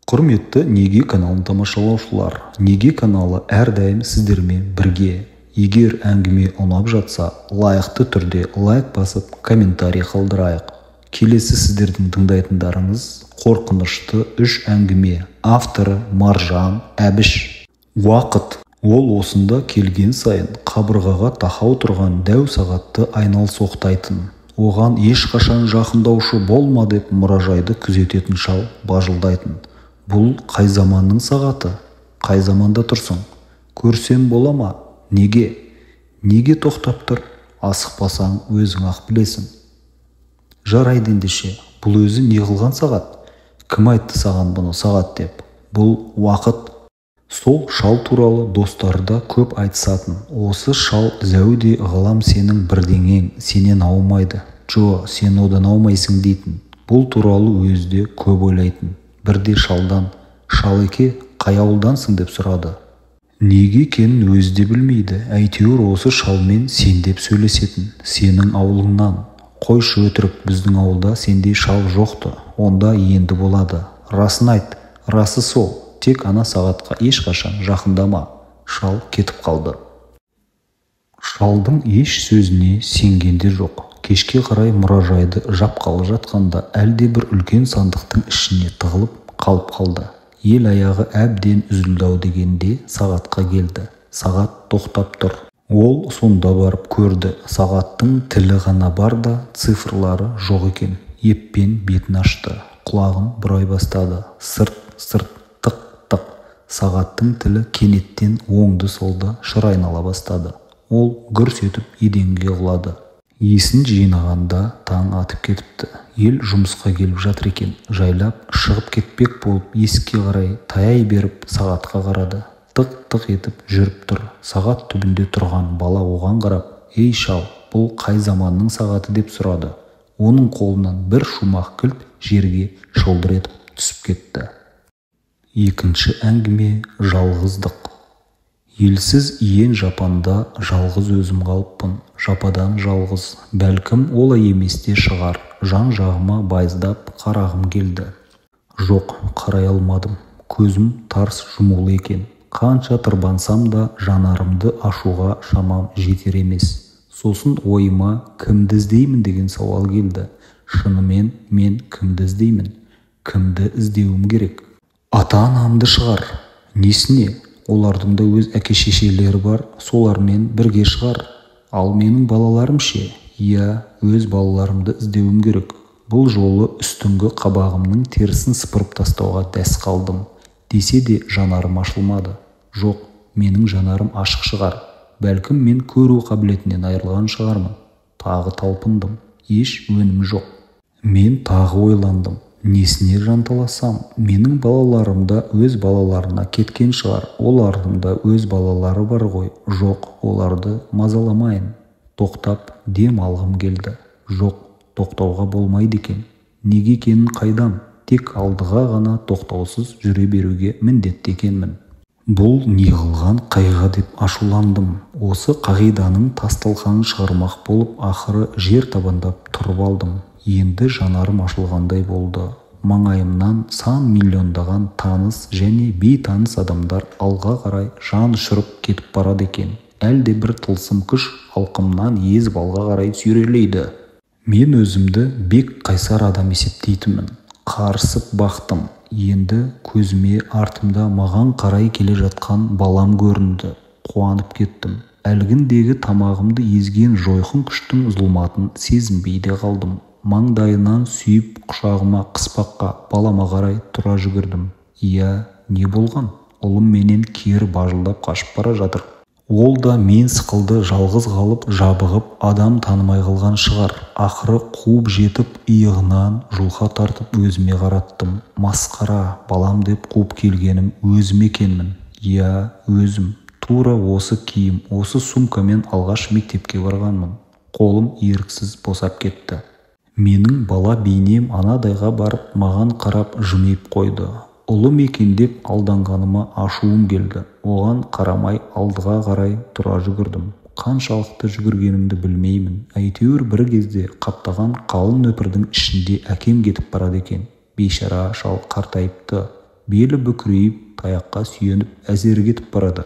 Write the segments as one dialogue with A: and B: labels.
A: Құрметті Неге каналын тамашалаушылар, Неге каналы әрдайым сіздермен бірге. Егер әңгіме ұнап жатса, лайықты түрде лайк басып, комментарий қалдырайық. Келесі сіздердің тыңдайтындарыңыз қорқынышты үш әңгіме. Авторы Маржан Әбіш. Уақыт. Ол осында келген сайын қабырғаға тақау тұрған дәу сағатты айналсоқтайтын. Оған ешқашан жақындаушы болма деп мұражайды күзететін шал бажылдайтын. Бұл қай заманның сағаты? Қай заманда тұрсың? Көрсем бола ма? Неге? Неге тоқтап тұр? Асықпасаң өзің-ақ білесің. Жарайды ендеше, бұл өзі не қылған сағат? Кім айтты саған бұны сағат деп? Бұл уақыт. Сол шал туралы достары да көп айтысатын. Осы шал зәуде ғалам сенің бірдеңең, сенен аумайды. Жо, сен одан аумайсың дейтін. Бұл туралы өзі де көп ойлайтын. Бірде шалдан, «Шалеке, қай ауылдансың?» деп сұрады. Неге екенін өзі де білмейді. Әйтеуір осы шалмен сен деп сөйлесетін. Сенің ауылыңнан. Қойшы өтірік, біздің ауылда сендей шал жоқты. Онда енді болады. Расын айт, расы сол. Тек ана сағатқа ешқашан жақындама. Шал кетіп қалды. Шалдың еш сөзіне сенген де жоқ. Кешке қарай мұражайды жапқалы жатқанда әлде бір үлкен сандықтың ішіне тығылып қалып қалды. Ел аяғы әбден үзілді-ау дегенде сағатқа келді. Сағат тоқтап тұр. Ол сонда барып көрді. Сағаттың тілі ғана бар да, цифрлары жоқ екен. Еппен бетін ашты. Құлағын бұрай бастады. Сырт-сырт, тық-тық. Сағаттың тілі кенеттен оңды-солды шыр айнала бастады. Ол гүрс етіп еденге құлады. Есін жинағанда таң атып кетіпті. Ел жұмысқа келіп жатыр екен. Жайлап шығып кетпек болып есікке қарай таяй беріп сағатқа қарады. Тық-тық етіп жүріп тұр. Сағат түбінде тұрған бала оған қарап, «Ей шал, бұл қай заманның сағаты?» деп сұрады. Оның қолынан бір шумақ кілт жерге шылдыр етіп түсіп кетті. Екінші әңгіме жалғыздық. Елсіз иен жапанда жалғыз өзім қалыппын. Жападан жалғыз. Бәлкім олай емес те шығар. Жан-жағыма байыздап қарағым келді. Жоқ, қарай алмадым. Көзім тарс жұмулы екен. Қанша тырбансам да жанарымды ашуға шамам жетер емес. Сосын ойыма кімді іздеймін деген сауал келді. Шынымен мен кімді іздеймін? Кімді іздеуім керек? Ата-анамды шығар. Несіне? Олардың да өз әке-шешелері бар, солармен бірге шығар. Ал менің балаларым ше? Иә, өз балаларымды іздеуім керек. Бұл жолы үстіңгі қабағымның терісін сыпырып тастауға дәс қалдым. Десе де жанарым ашылмады. Жоқ, менің жанарым ашық шығар. Бәлкім мен көру қабілетінен айырылған шығармын. Тағы талпындым. Еш өнім жоқ. Мен тағы ойландым. Несіне жанталасам? Менің балаларым да өз балаларына кеткен шығар. Олардың да өз балалары бар ғой. Жоқ, оларды мазаламайын. Тоқтап дем алғым келді. Жоқ, тоқтауға болмайды екен. Неге екенін қайдам? Тек алдыға ғана тоқтаусыз жүре беруге міндетті екенмін. Бұл не қылған қайға деп ашуландым. Осы қағиданың тас-талқанын шығармақ болып, ақыры жер табандап тұрып алдым. Енді жанарым ашылғандай болды. Маңайымнан сан миллиондаған таныс және бейтаныс адамдар алға қарай жан ұшырып кетіп барады екен. Әлде бір тылсым күш алқымнан езіп алға қарай сүйрелейді. Мен өзімді бек қайсар адам есептейтінмін. Қарысып бақтым. Енді көзіме артымда маған қарай келе жатқан балам көрінді. Қуанып кеттім. Әлгіндегі тамағымды езген жойқын күштің зұлматын сезінбей де қалдым. Маңдайынан сүйіп құшағыма қыспаққа балама қарай тұра жүгірдім. Иә, не болған? Ұлым менен кері бажылдап қашып бара жатыр. Ол да мен сықылды жалғыз қалып, жабығып, адам танымай қалған шығар. Ақыры қуып жетіп, иығынан жұлқа тартып өзіме қараттым. Масқара, балам деп қуып келгенім өзім екенмін. Иә, өзім. Тура осы киім, осы сумкамен алғаш мектепке барғанмын. Қолым еріксіз босап кетті. Менің бала бейнем анадайға барып, маған қарап жымиып қойды. Ұлым екен деп алданғаныма ашуым келді. Оған қарамай алдыға қарай тұра жүгірдім. Қаншалықты жүгіргенімді білмеймін. Әйтеуір бір кезде қаптаған қалың нөпірдің ішінде әкем кетіп барады екен. Бейшара шал қартайыпты. Белі бүкірейіп, таяққа сүйеніп әзер кетіп барады.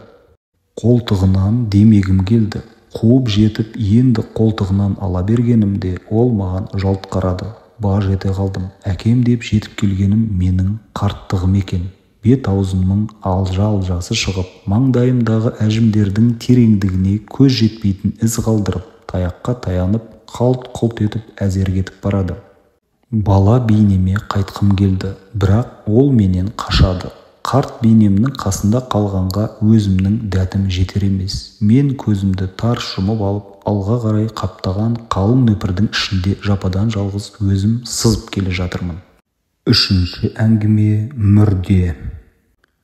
A: Қолтығынан демегім келді. Қуып жетіп, енді қолтығынан ала бергенімде ол маған жалт қарады. Баж ете қалдым. Әкем деп жетіп келгенім менің қарттығым екен. Бет аузымның алжа-алжасы шығып, маңдайымдағы әжімдердің тереңдігіне көз жетпейтін із қалдырып, таяққа таянып, қалт-құлт етіп әзер кетіп барады. Бала бейнеме қайтқым келді, бірақ ол менен қашады. Қарт бейнемнің қасында қалғанға өзімнің дәтім жетер емес. Мен көзімді тарс жұмып алып, алға қарай қаптаған қалың нөпірдің ішінде жападан жалғыз өзім сызып келе жатырмын. Үшінші әңгіме мүрде.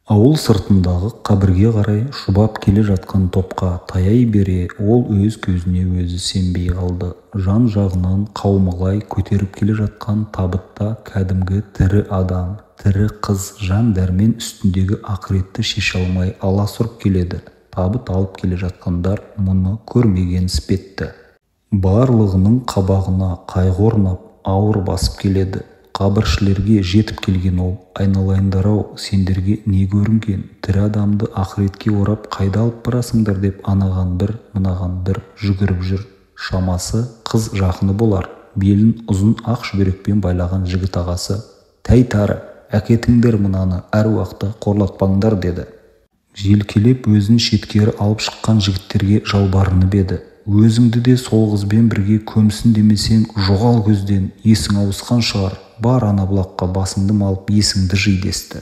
A: Ауыл сыртындағы қабірге қарай шұбап келе жатқан топқа таяй бере, ол өз көзіне өзі сенбей қалды. Жан-жағынан қаумалай көтеріп келе жатқан табытта кәдімгі тірі адам, тірі қыз жан дәрмен үстіндегі ақыретті шеше алмай аласұрып келеді. Табыт алып келе жатқандар мұны көрмеген іспетті. Барлығының қабағына қайғы орнап, ауыр басып келеді. Қабіршілерге жетіп келген ол, айналайындар-ау, сендерге не көрінген, тірі адамды ақыретке орап қайда алып барасыңдар деп анаған бір, мынаған бір жүгіріп жүр. Шамасы қыз жақыны болар, белін ұзын ақ шүберекпен байлаған жігіт ағасы, «Тәй тары, әкетіңдер мынаны, әруақты қорлатпаңдар» деді. Желкелеп өзін шеткері алып шыққан жігіттерге жалбарынып еді. Өзіңді де сол қызбен бірге көмсін демесең, жоғал көзден, есің ауысқан шығар, бар ана бұлаққа басыңды малып есіңді жи десті.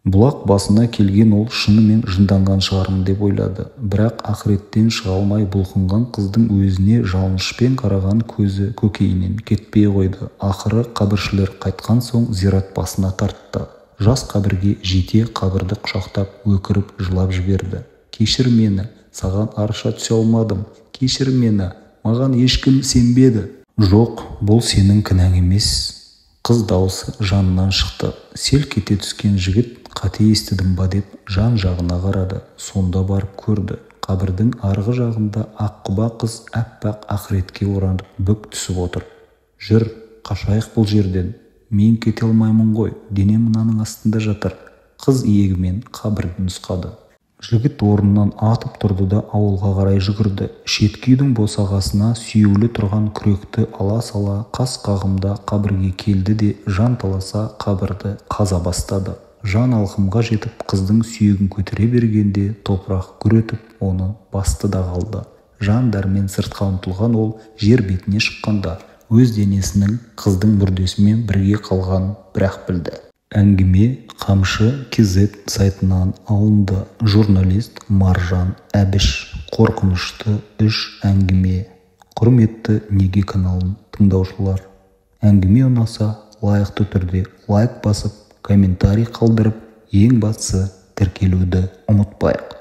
A: Бұлақ басына келген ол шынымен жынданған шығармын деп ойлады. Бірақ ақыреттен шыға алмай бұлқынған қыздың өзіне жалынышпен қараған көзі көкейінен кетпей қойды. Ақыры қабіршілер қайтқан соң зират басына тартты. Жас қабірге жете қабірді құшақтап өкіріп жылап жіберді. Кешір мені, саған арша түсе алмадым. Кешір мені, маған ешкім сенбеді. Жоқ, бұл сенің кінәң емес. Қыз даусы жанынан шықты. Селк ете түскен жігіт қате естідім ба деп жан жағына қарады. Сонда барып көрді. Қабірдің арғы жағында аққұба қыз әппақ ақыретке оранып бүк түсіп отыр. Жүр, қашайық бұл жерден. Мен кете алмаймын ғой, денем мынаның астында жатыр. Қыз иегімен қабірді нұсқады. Жігіт орнынан атып тұрды да ауылға қарай жүгірді. Шеткі үйдің босағасына сүйеулі тұрған күректі ала сала қас қағымда қабірге келді де жан таласа қабірді қаза бастады. Жан алқымға жетіп қыздың сүйегін көтере бергенде топырақ гүр етіп оны басты да қалды. Жан дәрмен сыртқа ұмтылған ол жер бетіне шыққанда өз денесінің қыздың мүрдесімен бірге қалғанын бірақ білді. Әңгіме Қамшы KZ сайтынан алынды. Журналист Маржан Әбіш. Қорқынышты үш әңгіме. Құрметті Неге каналын тыңдаушылар, әңгіме ұнаса лайықты түрде лайк басып, комментарий қалдырып, ең бастысы тіркелуді ұмытпайық.